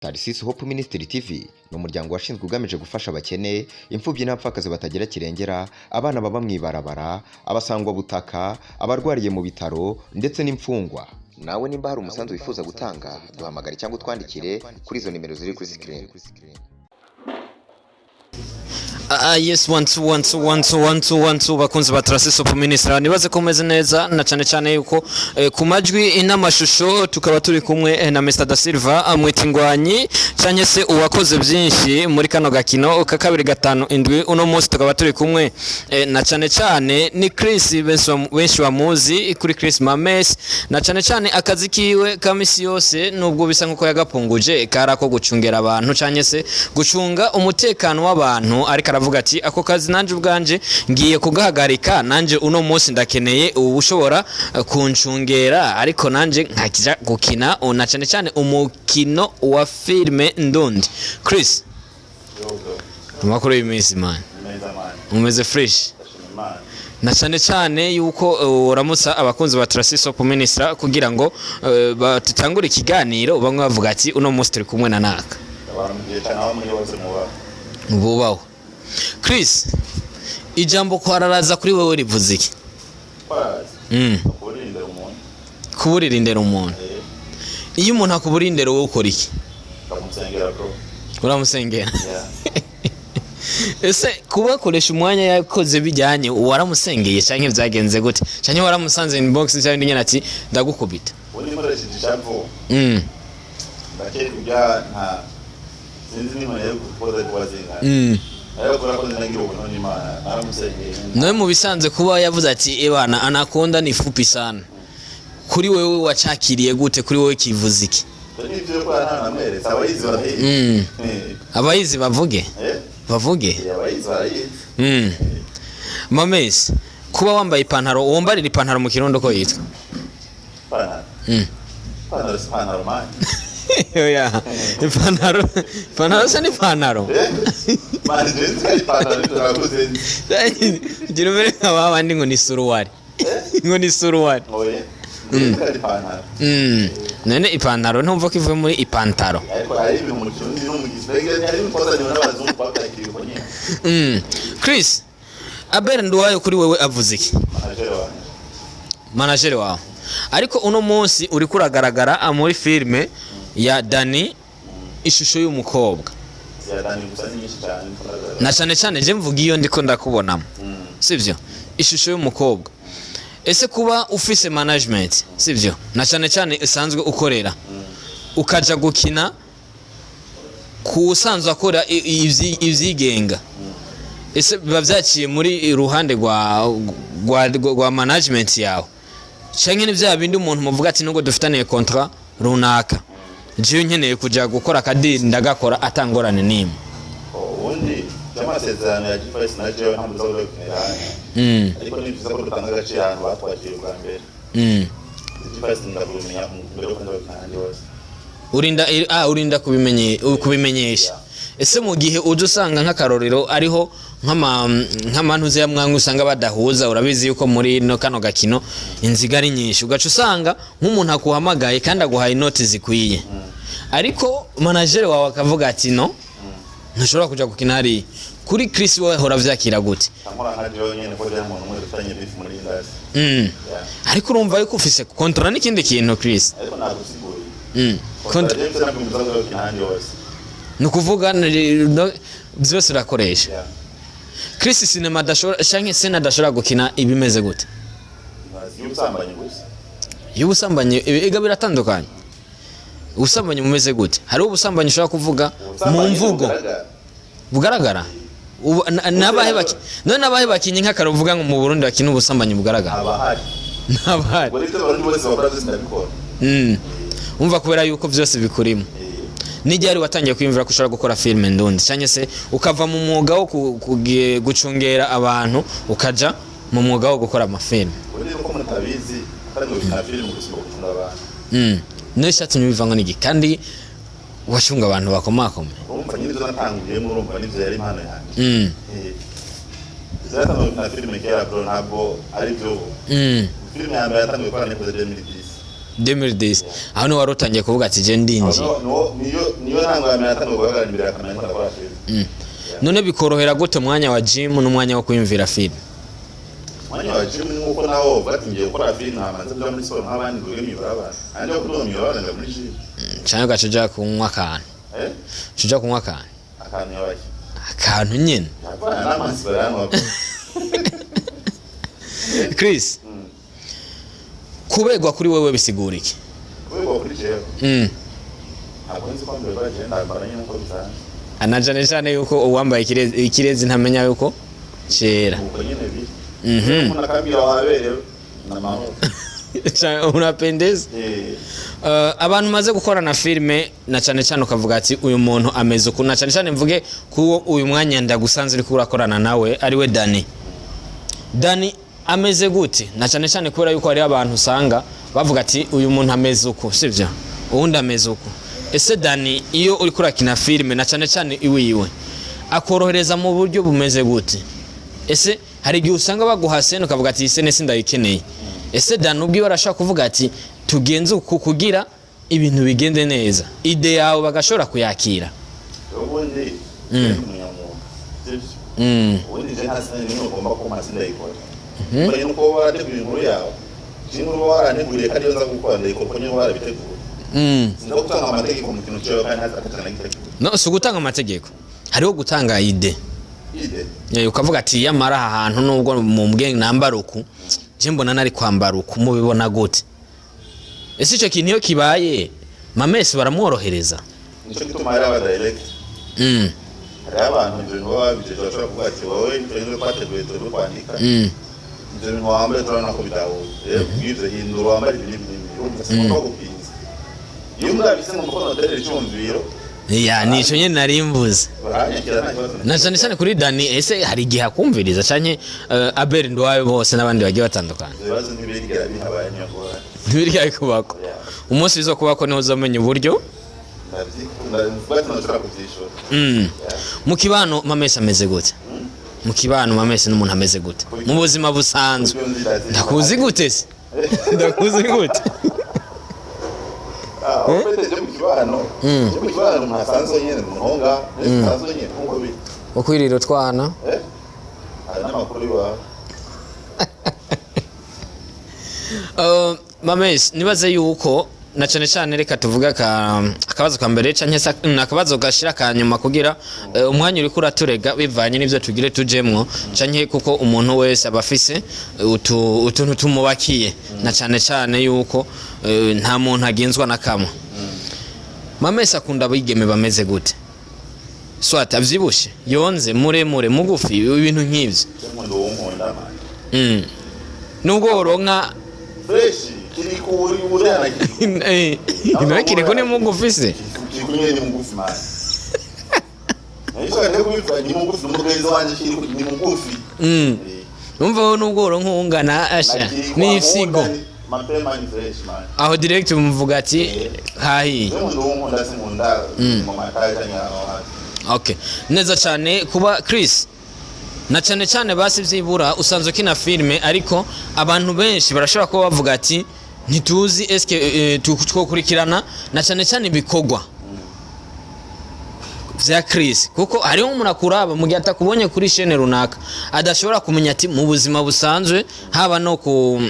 Tarisisi Hope Ministry TV ni umuryango washinzwe ugamije gufasha abakene, imfubyi n'abapfakazi batagira kirengera, abana baba mu ibarabara, abasangwabutaka, abarwariye mu bitaro ndetse n'imfungwa. Nawe nimba hari umusanzu wifuza gutanga, duhamagare cyangwa utwandikire kuri izo nimero ziri kuri screen. Ah, yes, one two one two one two one two one two. Bakunzi ba Trasis Hope Ministry, nibaze ko meze neza, na cyane cyane yuko ku majwi n'amashusho tukaba turi kumwe na Mr Da Silva, amwitingwanyi cyanye se uwakoze byinshi muri kano gakino ka 257. Uno munsi tukaba turi kumwe na cyane cyane ni Chris, benshi bamuzi kuri Chris Mames, na cyane cyane akazi kiwe ka misi yose, nubwo bisa nkuko yagapunguje, kari ako gucungera abantu cyanye se gucunga umutekano w'abantu, ariko aravuga ati: "Ako kazi nanje ubwanje ngiye kugahagarika, nanje uno munsi ndakeneye ubu ushobora kuncungera, ariko nanje nkakija gukina na cyane cyane umukino wa filme ndundi." Chris, amakuru y'iminsi, man? Neza, man. Umeze fresh? Ndashima Imana. Na cyane cyane yuko uramutsa abakunzi ba Trasis Hope Ministry kugira ngo batangure ikiganiro, bamwe bavuga ati: "Uno munsi turi kumwe na naka." Ndabaramukije cyane aho muri hose muba. Bubaho. Chris, ijambo kwararaza kuri wewe rivuze iki? Kwaraza? Kuburindira umuntu. Kuburira indero umuntu? Eh. Iyo umuntu akuburira indero, wowe ukora iki? Ndamusengera, bro. Uramusengera? Yeah. Ese kubakoresha umwanya yakoze bijyanye, waramusengeye canke byagenze gute, canke waramusanze inbox cyangwa nyine ati: "Ndagukubita"? Ubundi nkoresheje ishavu, ndakeka ibya nta sinzi n'inkoni yo gukoza kuba zingana, ariko kubera ko nagira ubuntu n'Imana, naramusengeye. Nawe mu bisanzwe kuba yavuze ati: "Ebana, anakonda ni fupi sana", kuri wewe wacakiriye gute? Kuri wewe kivuze iki? N'ibyo ko nta namweretse, abayizi barayizi. Abayizi bavuge. Eh? Bavuge. Eh, abayizi barayizi. Mamesi, kuba wambaye ipantaro, wombarira ipantaro mu Kirundo ko yitwa? Ipantaro? Ipantaro si ipantaro, man. Oya, ipantaro, ipantaro se ni ipantaro? Eh, man, je nzi ko ari ipantaro turaguze. Gira umere nka ba bandi ngo ni suruwari, ngo ni suruwari. Oye, nzi ko ari ipantaro. None ipantaro ntumva ko ivuye muri ipantaro? Ariko hari ibintu mu Kirundi no mu Giswahili, hari ibintu twazanye n'abazungu batakiri uko nyine. Chris, Abel Nduwayo kuri wewe avuze iki? Manager wanjye. Manager wawe, ariko uno munsi uriko uragaragara muri filime ya Dani, ishusho y'umukobwa. Ya Dani gusa ni nyinshi cyane ndagaragara. Na cyane cyane je mvuga iyo ndiko ndakubonamo, sivyo? Ishusho y'umukobwa. Ese kuba ufise management, sivyo, na cyane cyane usanzwe ukorera, ukaja gukina ku usanzwe akora ivyigenga, ese biba vyaciye muri ruhande rwa management yawe, canke ni vya bindi umuntu muvuga ati: "Nubwo dufitaniye contrat runaka, jewe nkeneye kuja gukora akadiri, ndagakora atangorane n'imwe"? Ubundi by'amasezerano ya G5 na jewe ntabwo uza gukenera, ariko ni byiza ko dutanga agaciro ahantu batwakiriye ubwa mbere. G5 ndabimenya mbere yo kuza gukina ahandi hose. Urinda kubimenyesha. Ese mu gihe uje usanga nk'akarorero ariho nk'amantuze ya mwanga usanga badahuza, urabizi yuko muri no kano gakino inziga ari nyinshi, ugaca usanga nk'umuntu akuhamagaye kandi aguhaye inoti zikwiye, ariko manager wawe akavuga ati: "No, ntushobora kuja gukina hariya", kuri Chris wowe hora vyakira gute? Nkora nka jewe nyene ko jewe umuntu umwe dufitanye beef muri industry. Yeah. Ariko urumva yuko ufise contrat n'ikindi kintu, Chris. Ariko nagusiguriye. Kontra Jewe mfite nabwo muza gukina ahandi hose. Ni ukuvuga byose urakoresha. Yeah. Chris, sinema adashobora canke sena adashobora gukina ibimeze gute? Y'ubusambanyi gusa. Y'ubusambanyi? Ega biratandukanye. Ubusambanyi bumeze gute? Hariho ubusambanyi ushobora kuvuga mu Ubusambanyi mvugo bugaragara. Bugaragara. None nabahe bakinyi nk'akaro uvuga ngo mu Burundi bakina ubusambanyi bugaragara? Abahari. Nabahari. Ubwo nibyo Abarundi bose bakora, byose ndabikora. Umva, kubera yuko byose bikurimo. N'igihe ari watangiye kwiyumvira ko ushobora gukora filime ndundi, cyangwa se ukava mu mwuga wo gucungera abantu, ukaja mu mwuga wo gukora amafilime? Ubundi ko mutabizi, atari ngo gukina filime gusa, ngo gukunda abantu. Niyo cyatumye bivangwa n'igi kandi wacunga abantu bakomakome? Urumva nyine ibyo natanguriyemo, urumva nibyo yari impano yanjye. Zatanguye gukina filime kera, bro, ntabwo ari byo ubu. Filime ya mbere yatanguye gukora nikoze 2010. 2010, aho niho wari utangiye kuvuga ati je ndinjiye. Niyo ntango ya mbere natangiye guhagarara imbere ya kamera ndiko ndakora filime. None bikorohera gute umwanya wa gym n'umwanya wo kwiyumvira filime? Umwanya wa gym ni nkuko nawo uvuga ati ngiye gukora filime, nkamanza kuja muri siporo nk'abandi, nduge mw'ibarabara, andi yo kuduga mw'ibarabara nja muri gym. Canke ugaca uja kunywa akantu? Eh? Uca uja kunywa akantu. Akantu yabaki? Akantu nyene. Abana n'amazi baranywa. Chris, kuberwa kuri wewe bisigura iki? Kuberwa kuri jewe? Ntabwo nzi ko mbere jewe ndambara nyine nkuko bisanzwe. Na cane cane yuko uwambaye ikirezi ntamenya yuko cera. Uko nyine biri. Umuntu akambwira waberewe, ni amahoro. Unapendeza. Eh. Abantu maze gukorana filime, na cane cane ukavuga ati uyu muntu ameze uku, na cane cane mvuge kuwo uyu mwanya ndagusanze uriko urakorana nawe, ariwe Dani. Dani ameze gute? Na cane cane kubera yuko hariho abantu usanga bavuga ati uyu muntu ameze uku, sivyo, uwundi ameze uku. Ese Dani, iyo uriko urakina filime, na cane cane iwiwe, akorohereza mu buryo bumeze gute? Ese hari igihe usanga baguha scène ukavuga ati iyi scène sindayikeneye? Ese Dani ubwiwe arashobora kuvuga ati tugenze uku kugira ibintu bigende neza, idée yawe bagashobora kuyakira? Ubundi ndi umunyamwuga, sivyo? Ubundi je nta scène nimwe ugomba kumpa sindayikora. Mbere nuko wowe warateguye inkuru yawe, je inkuru wowe waranteguriye ko ariyo nza gukora, ndayikora uko nyine warabiteguye. Sinza gutanga amategeko mu kintu cyawe kandi atacana nagiteguye. No si ugutanga amategeko, hariho gutanga idée. Idée? Ukavuga ati yamara aha hantu nubwo mu mbwe nambara uku, je mbona nari kwambara uku, mubibona gute? Ese icyo kintu iyo kibaye, Mamesi baramworohereza? Nico gituma hari aba director. Hariho abantu ibyo bintu baba babijeje, bashobora kuvuga ati wowe ibyo twateguye turi kwandika, ibyo bintu wambaye turabona ko bidahuye, rero kubw'ibyo hindura wambare ibi n'ibi n'ibi. Urumva singomba gupinza iyo mwabise ngo mukono baterera icyumviro. Ya, nico nyene nari mvuze. Baranyakira, nta kibazo. Na cyane cyane kuri Dani, ese hari igihe akumviriza canke Abel Ndwayo bose n'abandi bagiye batandukana? Ibyo bibazo ntibirigera bihabaye, niyo ngorane. Ntibirya kubako. Umunsi bizokubako niho uzomenya uburyo. Ndabyikunda, mvuga ati ndashobora kubyishura. Mu kibano Mamesi ameze gute? Mu kibano Mamesi n'umuntu ameze gute mu buzima busanzwe? Ibyo nzi. Ndakuzi gute se? Ndakuzi gute? Ah, en fait, je mu kibano umuntu asanzwe nyene, umuhonga asanzwe nyene nkuko biri. Ukwirira utwana. Eh, hari n'amakuru iwawe. Mamesi, nibaze yuko na cyane cyane reka tuvuge akabazo ka mbere canke se akabazo gashira ka nyuma, kugira umwanya uriko uraturega bivanye n'ivyo tugire tujemwo, canke kuko umuntu wese aba afise utuntu tumubakiye, na cyane cyane yuko nta muntu agenzwa na kamwe. Mamesi akunda abigeme bameze gute? Soit avyibushe, yonze, muremure, mugufi, ibintu nk'ivyo. Nkunda uwo nkunda, man. Nubwo woronka Fresh kiri kuri uriya na kiri. Nawe Kiriko ni mugufi se? Kiri nyine ni mugufi, man. Nahise rero kubivuga, ni mugufi, umugenzi wanje kiri ni mugufi. Umva, wowe nubwo woronka ungana asha Na Kirikou n'ifyigo. ankunda mapema, ni fresh, man. Aho direct umuvuga ati hahiye. Nkunda uwo nkunda, sinkunda mu mataye cyangwa aho hasi. Okay, neza cyane. Kuba Chris, na cyane cyane basi byibura usanzwe ukina filime, ariko abantu benshi barashobora kuba bavuga ati ntituzi eske twokurikirana na cyane cyane ibikorwa vya Chris, kuko hariho umuntu akuraba mu gihe atakubonye kuri chaîne runaka, adashobora kumenya ati mu buzima busanzwe, haba no ku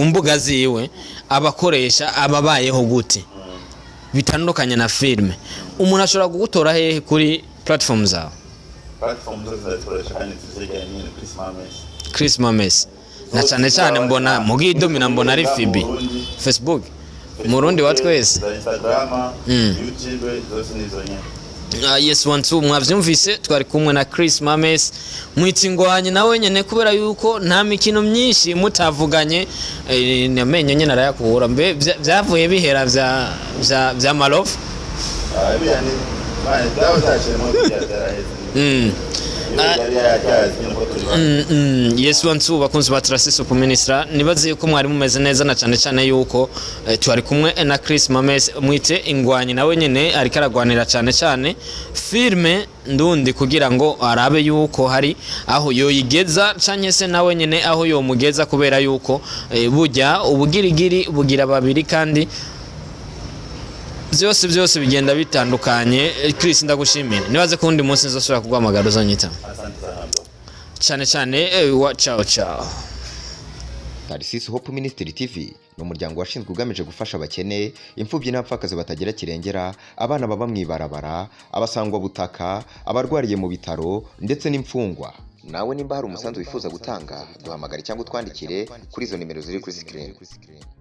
mbuga ziwe abakoresha ababayeho gute bitandukanye na filime. Umuntu ashobora kugutora hehe kuri platform zawe? Platform zose ndazikoresha kandi tuzeganye nyine, Chris Mames. Chris Mames, na cyane cyane mbona mu gidomina, mbona ari Fibi Facebook Murundi wa twese. Za Instagram, YouTube, zose nizo nyine. Yes, one two, mwavyumvise, twari kumwe na Chris Mames, mwita ingwanye nawe nyene kubera yuko nta mikino myinshi mutavuganye. Amenyo nyene arayakura mbe vyavuye bihera vya Malove. Ah, biriya ni mane byaba byaciyemo, byaraheze. Niwe yari yajyazi nyine ko turi bamwe. Yes, one two, bakunzi ba Trasis Super Minister, nibaze yuko mwari mumeze neza, na cyane cyane yuko twari kumwe na Chris Mames, mwite ingwanyi, nawe nyene ariko aragwanira cyane cyane filme ndundi kugira ngo arabe yuko hari aho yoyigeza canke se nawe nyene aho yomugeza, kubera yuko burya ubugirigiri bugira babiri kandi byose byose bigenda bitandukanye. Chris, ndagushimira, nibaze ko undi munsi nzosubira kuguhamagara uzonyita. Asante sana, bro. Cyane cyane wa ciao ciao. Tarisisi Hope Ministry TV ni umuryango washinzwe ugamije gufasha abakene, imfubyi n'abapfakazi batagira kirengera, abana baba mu ibarabara, abasangwabutaka, abarwariye mu bitaro ndetse n'imfungwa. Nawe nimba hari umusanzu wifuza gutanga, duhamagare cyangwa utwandikire kuri izo nimero ziri kuri screen.